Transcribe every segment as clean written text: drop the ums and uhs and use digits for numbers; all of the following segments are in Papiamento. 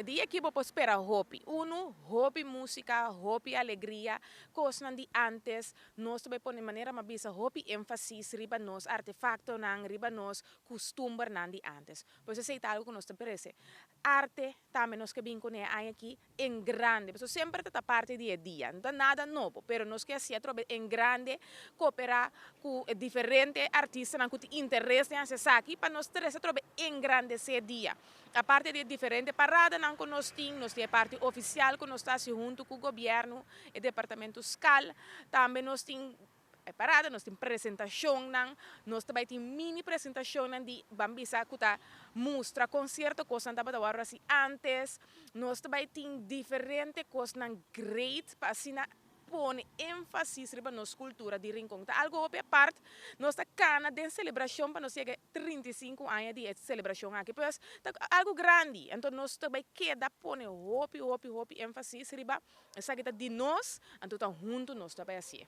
E dia aki bo por spera hopi. Uno, hopi musica, hopi alegria, cosnan di antes. Nos ta bay pone, manera m'a bisa, hopi enfasis riba nos artefactonan, riba nos custumbernan di antes. Pues esey ta algo cu nos ta trece. Arte tambe nos ke bin cune aña aki en grande. Pasobra semper ta ta parti di e dia. No ta nada nobo, pero nos ke haci atrobe en grande, coopera cu e diferente artistanan cu tin interes den haci esaki pa nos trece atrobe engrandece e dia. Aparte di e diferente paradanan cu nos tin, nos tin e parti oficial cu nos ta haci hunto cu gobierno, e departamento skal. Tambe nos tin e parada, nos tin presentacionnan, nos ta bay tin mini presentacionnan di ban bisa cu ta mustra con cierto cosnan tabata worde haci antes. Nos ta bay tin diferente cosnan great pa asina pone enfasis riba nos cultura di Rincon. Ta algo hopi apart, nos ta cana den celebracion pa nos yega 35 aña di e celebracion aki. Pues ta algo grandi, anto nos ta bay keda pone hopi, hopi, hopi enfasis riba esaki ta di nos, anto ta hunto nos ta bay haci'e.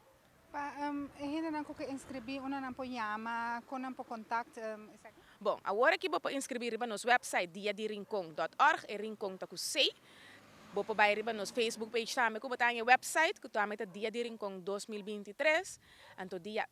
Pa e hendenan cu ke inscribi, unda nan por yama, con nan por contact esaki? Bon, awor aki bo por inscribi riba nos website diadirincon.org, e Rincon ta cu C. Bo por bay riba nos Facebook page tambe cu bo ta e website, cu tambe ta Dia di Rincon 2023. Anto dia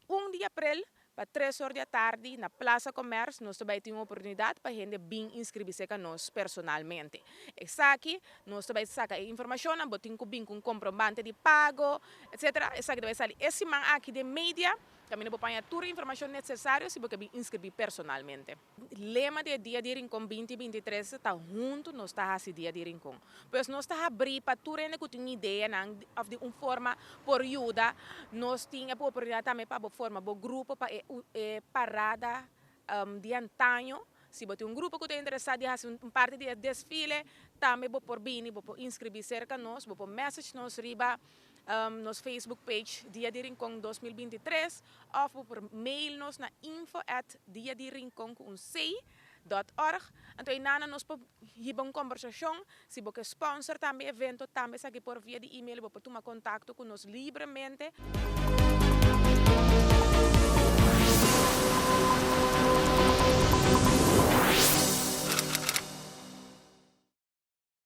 1 di april, pa 3 or di atardi, na Plaza Commerce, nos ta bay tin un oportunidad pa hende bin inscribi cu nos personalmente. Esaki, nos ta bay saca e informacion, bo tin cu bin cu un comprobante di pago, etc. Esaki ta bay sali e siman aki den media, tambe bo por tur informacion necesario si bo bin inscribi personalmente. Lema di Dia di Rincon 2023 ta "Hunto nos ta haci Dia di Rincon". Pues nos ta habri pa tur hende cu tin idea nan of di un forma por yuda, nos tin e oportunidad tambe pa forma bo grupo pa e parada di antaño. Si bo tin un grupo cu ta interesa di haci un parti di desfile, tambe bo por bini, bo por inscribi cerca nos, bo por message nos riba nos Facebook page Dia di Rincon 2023 of bo por mail nos na info@diadirincon.org. Anto einan nos por hiba un conversacion, si bo ke sponsor tambe evento, tambe esaki por via di e-mail, bo por tuma contacto cu nos libremente.